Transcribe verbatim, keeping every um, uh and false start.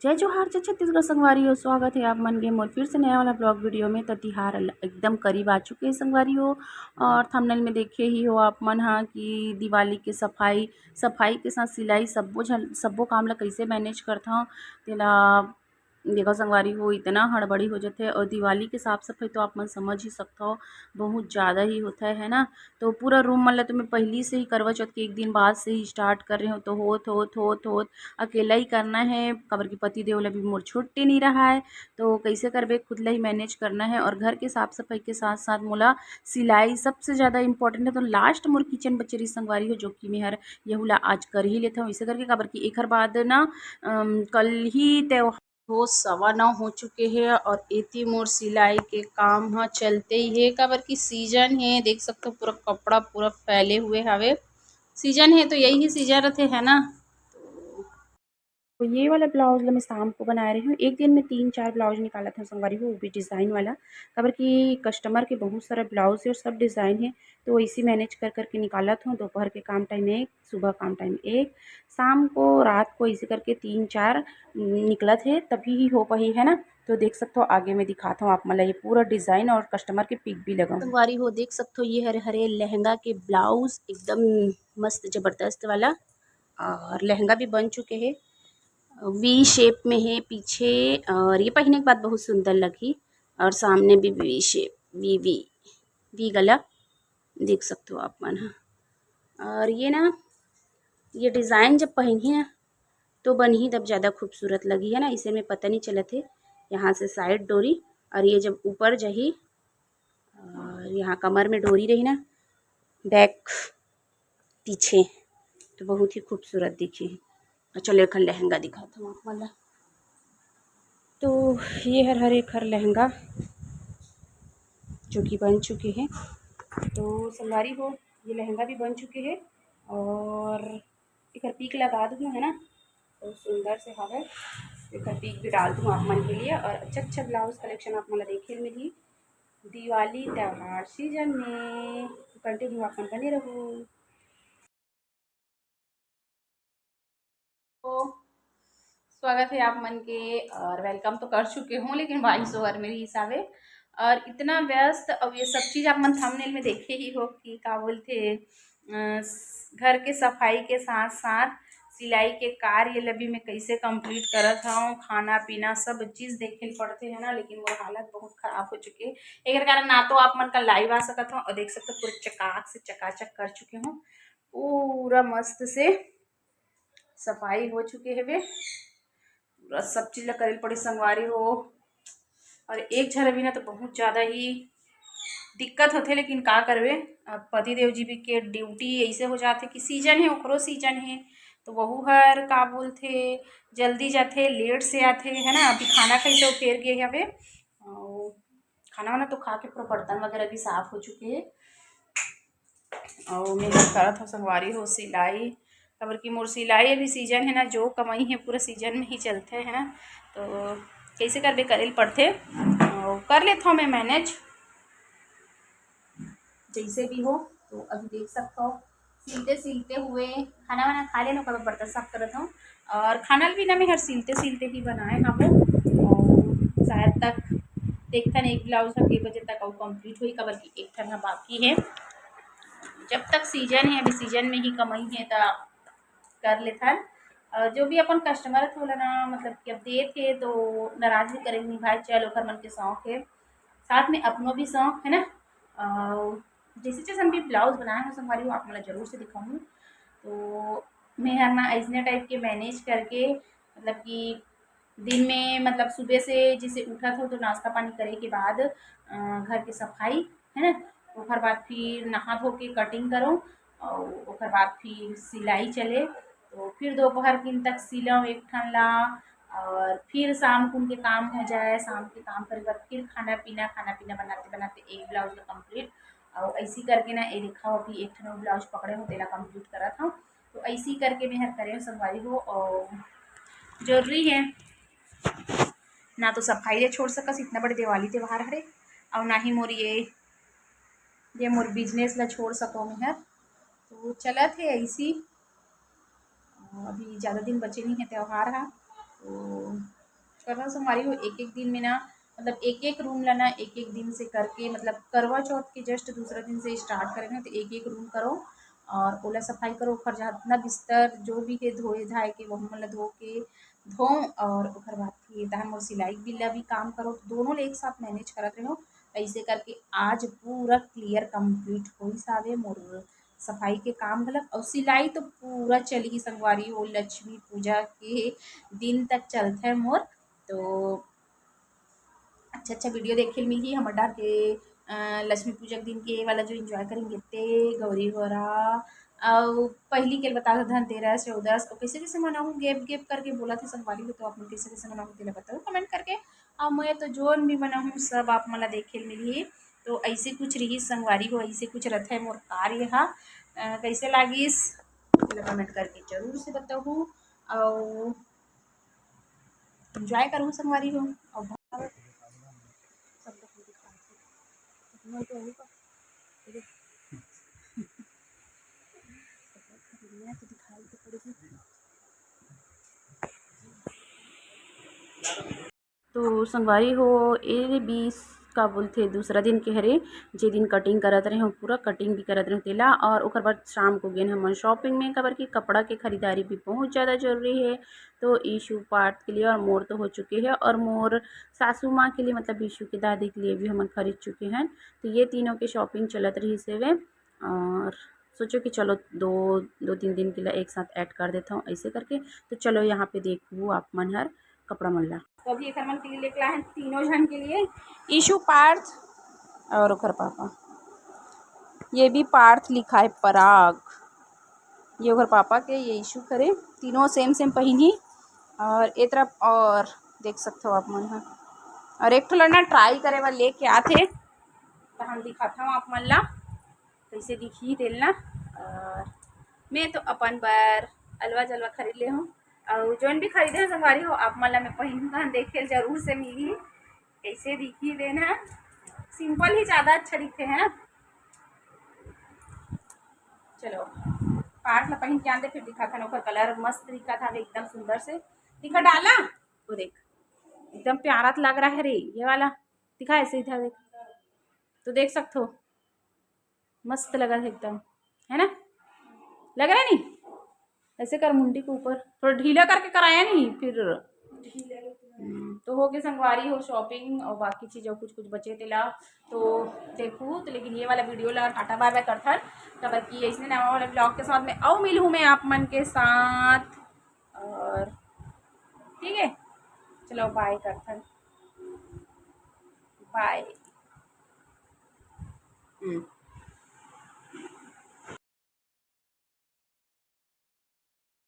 जय जोहार, जय छत्तीसगढ़ संगवारी हो। स्वागत है आप मन के मोर फिर से नया वाला ब्लॉग वीडियो में। तो तिहार अल-, एकदम करीब आ चुके हैं संगवारी हो। और थंबनेल में देखे ही हो आप मन हा कि दिवाली के सफाई, सफाई के साथ सिलाई, सब्बो झन, सब्बो काम ला कैसे मैनेज करथव, तेला देखो संगवारी हो, इतना हड़बड़ी हो जाथे। और दिवाली के साफ सफाई तो आप मन समझ ही सकथव, बहुत ज़्यादा ही होता है, है ना। तो पूरा रूम मन ला तो मैं पहली से ही, करवा चौथ के एक दिन बाद से ही स्टार्ट कर रही हूँ। तो होत होत होत होत अकेला ही करना है, काबर कि पति देव ला भी मोर छुट्टी नहीं रहा है। तो कैसे करबे, खुद ला ही मैनेज करना है। और घर के साफ सफाई के साथ साथ मोला सिलाई सबसे ज़्यादा इंपॉर्टेंट है। तो लास्ट मोर किचन बचे रही संगवारी हो, जो कि मैं हर यहू ला आज कर ही लेता हूँ, इसे करके, काबर कि एकर बाद ना अम, कल ही त्योहार हो, सवा नौ हो चुके हैं और एती मोर सिलाई के काम ह चलते ही है, काबर कि सीजन है, देख सकते हो पूरा कपड़ा पूरा फैले हुए हवे। सीजन है तो यही सीजन रहते है ना। तो ये वाला ब्लाउज ला मैं शाम को बनाए रही हूँ। एक दिन में तीन चार ब्लाउज निकालत हूँ संगवारी हो, वो भी डिज़ाइन वाला, काबर कि कस्टमर के बहुत सारा ब्लाउज है और सब डिज़ाइन है, तो इसी मैनेज कर करके निकालत हूँ। दोपहर के काम टाइम एक, सुबह काम टाइम एक, शाम को, रात को, इसी करके तीन चार निकलत है, तभी ही हो पाही, है ना। तो देख सकते हो, आगे में दिखाता हूँ आप मन ला ये पूरा डिज़ाइन और कस्टमर के पिक भी लगा हूँ। संगवारी हो, देख सकते हो, ये हरे हरे लहंगा के ब्लाउज एकदम मस्त जबरदस्त वाला, और लहंगा भी बन चुके हैं, वी शेप में है पीछे, और ये पहने के बाद बहुत सुंदर लगी। और सामने भी V shape, V V V गला, देख सकते हो आप मन ह। और ये ना, ये डिज़ाइन जब पहनही ना, तो बनही तब ज़्यादा खूबसूरत लगी, है ना। इसे में पता नहीं चलत है, यहाँ से साइड डोरी, और ये जब ऊपर जाही, और यहाँ कमर में डोरी रही ना, बैक पीछे, तो बहुत ही खूबसूरत दिखी। और चलो, एक लहंगा दिखाता हूँ आप मन ला। तो ये हर हर एक हर लहंगा जो कि बन चुके हैं। तो संगवारी हो, ये लहंगा भी बन चुके हैं और एक पीक लगा दूँ, है ना, बहुत सुंदर से हवे। एक पीक भी डाल दूँ आप मन के लिए। और अच्छा अच्छा ब्लाउज कलेक्शन आप मन ला देखे मिली दिवाली त्योहार सीजन में। कंटिन्यू आप मन बने रहू। तो स्वागत है आप मन के, और वेलकम तो कर चुके हूँ, लेकिन वॉइस ओवर मेरे हिसाबे। और इतना व्यस्त, अब ये सब चीज़ आप मन थंबनेल में देखे ही हो कि का बोलते, अ, स-, घर के सफाई के साथ साथ सिलाई के कार्य ल भी मैं कैसे कंप्लीट करत हूँ, खाना पीना सब चीज़ देखे ल पड़ते है ना। लेकिन मोर हालत बहुत खराब हो चुके है, एकर कारण ना तो आप मन का लाइव आ सकत हूँ। और देख सकते हो, पूरे चकाक से चकाचक कर चुके हूँ, पूरा मस्त से सफाई हो चुके हवे, पूरा सब चीज ला करे ल पड़े संगवारी हो। और एक झन बिना तो बहुत ज्यादा ही दिक्कत होथे, लेकिन का करबे, अब पति देव जी भी के ड्यूटी ऐसे हो जाथे कि सीजन है, ओकरो सीजन है, तो वहू हर का बोलथे, जल्दी जाथे, लेट से आथे, है ना। अभी खाना खाई तो फेर गे हवे, और खाना वाना तो खा के पूरा बर्तन वगैरह भी साफ हो चुके हैं। और मैं करत हूँ संगवारी हो सिलाई, काबर कि मोर सिलाई अभी सीजन है ना, जो कमाई है पूरा सीजन में ही चलते है ना, तो कैसे करबे, करे ल पड़थे, और कर लेत हूँ मैं मैनेज जैसे भी हो। तो अभी देख सकते हो, सिलते सिलते हुए खाना वाना खा लेना, ओकर बाद बर्तन साफ करत हूँ। और खाना भी ना मैं हर सिलते सिलते ही बनाए हूँ, और शायद तक देखथन एक ब्लाउज ह के बजे तक अउ कंप्लीट होई, काबर कि एक ठन ह बाकी है। जब तक सीजन है, अभी सीजन में ही कमाई है, त कर लेथन। और जो भी अपन कस्टमर है, थोड़ा ना, मतलब कि अब देत है तो नाराज भी करे नहीं भाई, चल ओकर मन के शौक है, साथ में अपनो भी शौक है ना। और जैसे जैसे हम भी ब्लाउज बनाए हैं संगवारी, वो आप मन ला जरूर से दिखाऊँ। तो मैं हर ना ऐसने टाइप के मैनेज करके, मतलब कि दिन में, मतलब सुबह से जैसे उठत हो तो नाश्ता पानी करे के बाद, अ, घर के सफाई, है ना, ओकर बाद फिर नहा धो के कटिंग करो, और ओकर बाद फिर सिलाई चले, तो फिर दोपहर किन तक सिलव एक ठन ला, और फिर शाम कुन के काम हो जाए, शाम के काम करे के बाद फिर खाना पीना, खाना पीना बनाते बनाते एक ब्लाउज ला कंप्लीट। और ऐसी करके ना, ये देखा हो कि एक ठन ब्लाउज पकड़े हो, तेला कंप्लीट करत हूँ। तो ऐसी करके मैं हर करे हो संगवारी हो, और जरूरी है ना तो सफाई ले छोड़ सकस, इतना बड़े दिवाली त्योहार हरे, और ना ही मोर ये, ये मोर बिजनेस ला छोड़ सको मैं हर। तो चलत है ऐसी, अभी ज़्यादा दिन बचे नहीं है त्योहार हा, तो करवा संगवारी हो, एक एक दिन में ना, मतलब एक एक रूम ला ना एक एक दिन से करके, मतलब करवा चौथ के जस्ट दूसरा दिन से स्टार्ट करेंगे तो एक एक रूम करो। और ओला सफाई करो, ओखर जतना बिस्तर जो भी हे धोए धाए के, वहू मन ला धो के धो। और ओखर बाद फिर तहन मोर सिलाई बिल्ला भी काम करो, तो दोनों ले एक साथ मैनेज करत रहो। ऐसे करके आज पूरा क्लियर कंप्लीट होइस हावे मोर सफाई के काम घलक, और सिलाई तो पूरा चलही संगवारी हो, लक्ष्मी पूजा के दिन तक चलथे मोर। तो अच्छा अच्छा वीडियो देखे ल मिलही हमर डहर के, अ, लक्ष्मी पूजा के दिन के वाला जो एंजॉय करेंगे ते गौरी गौरा, और पहली के बता दो धनतेरस, चौदस, और कैसे कैसे मनाऊँ, गैप गैप करके बोला थे संगवारी हो, तो आप मन कैसे कैसे मनाऊँ तेला बताओ कमेंट करके। और मैं तो जोन भी मनाऊँ सब आप मन ला देखे ल मिलही। तो ऐसे कुछ रही संगवारी हो, ऐसे कुछ रथे मोर कार्य हा। अ, कैसे लागिस तेला कमेंट करके जरूर से बताहू। और एंजॉय करूँ संगवारी हो। और बहुत सब लोग को दिखाते हैं। मैं तो यही पर, दुनिया की दिखाई तो पड़ेगी। तो संगवारी हो, ए बीस का बोलथे दूसरा दिन के हरे, जे दिन कटिंग करत रहे हो, पूरा कटिंग भी करत रहे हो तेला। और ओकर बाद शाम को गेन हमन शॉपिंग में, काबर कि कपड़ा के खरीदारी भी बहुत ज़्यादा जरूरी है। तो ईशु पार्थ के लिए और मोर तो हो चुके हैं, और मोर सासू माँ के लिए, मतलब ईशु के दादी के लिए भी हमन खरीद चुके हैं। तो ये तीनों के शॉपिंग चलत रही से वे, और सोचो कि चलो दो, दो तीन दिन के लिए एक साथ ऐड कर देता हूँ ऐसे करके। तो चलो यहाँ पे देखू आप मन हर कपड़ा मन ला। तो अभी एकर मन के लिए लेके आए हैं तीनों जन के लिए, ईशु, पार्थ और ओकर पापा। ये भी पार्थ लिखा है, पराग। ये ओकर पापा के, ये ईशु करे, तीनों सेम सेम पहिनी। और ए तरफ और देख सकते हो आप मन ह। और एक ठो लड़ना ट्राई करे बर लेके आथे, तो हम दिखाता हूँ आप मन ला कैसे दिखही तेल ना। और मैं तो अपन बर अलवा जलवा खरीद ले हूँ, और जोन भी खरीदे हो संगवारी हो, आप मन ला मैं पहिनहूँ, देखे ल जरूर से मिली कैसे दिखही तेन ह। सिंपल ही ज़्यादा अच्छा दिखथे, है ना। चलो पार्थ ला पहिन के आन दे, फिर दिखाथन। ओकर कलर मस्त दिखत हवे, एकदम सुंदर से। दिखा डाला, वो देख, एकदम प्यारा तो लग रहा है रे ये वाला। दिखा ऐसे इधर देख, तो देख सकते हो मस्त लगा है एकदम, है ना, लग रहा है नहीं? ऐसे कर मुंडी के ऊपर थोड़ा ढीला करके कराया नहीं फिर। हम्म, तो हो गए संगवारी हो शॉपिंग, और बाकी चीज़ और कुछ कुछ बचे तेला तो देखू तो। लेकिन ये वाला वीडियो ला टाटा बाय बाय करथन, काबर कि ऐसे नवा वाला ब्लॉग के साथ में अउ मिलहूँ मैं आप मन के साथ। और ठीक है, चलो बाय करथन, बाय। हम्म।